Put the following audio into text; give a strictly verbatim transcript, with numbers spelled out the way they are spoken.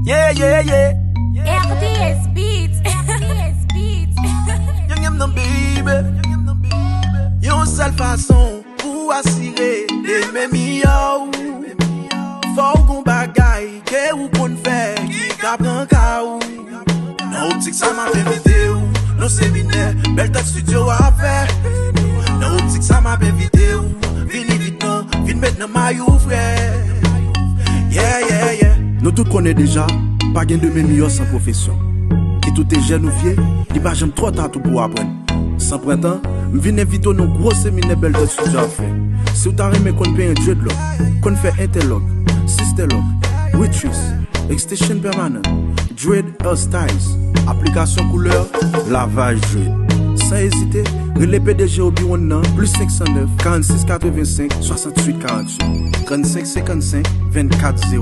Yeah, yeah, yeah. R D S Beats. R D S Beats. Yang yang nan baby. Yon sèl fason pou asire demen miyò w. Fò w gon bagay ke ou konn fè ki ka pran ka w. Nan optik sa m ap envite w nan seminè Bèl Tèt Studio ap fè. Nan optik sa m ap envite w vini vit non, vin met nan may ou frè. Yeah, yeah, yeah. Nou tout konnen deja, pa gen demen miyò san pwofesyon. Kit ou te jèn ou vye, li pa janm twò ta tou pou w aprann. San pran tan, m vin envite w nan gwo seminè Bèl Tèt Studio ap fè. Si w ta renmen konn penyen dreadlock, konn fè interlock, sister lock, wig twist, extension permanent, dread hairstyles, aplikasyon koulè, lavaj dread. San ezite, rele P D G Obiwon nan plis senk san nèf, karannsis katrevensenk, swasanntuit karanntuit, trannsenk senkannsenk, vennkat zewo.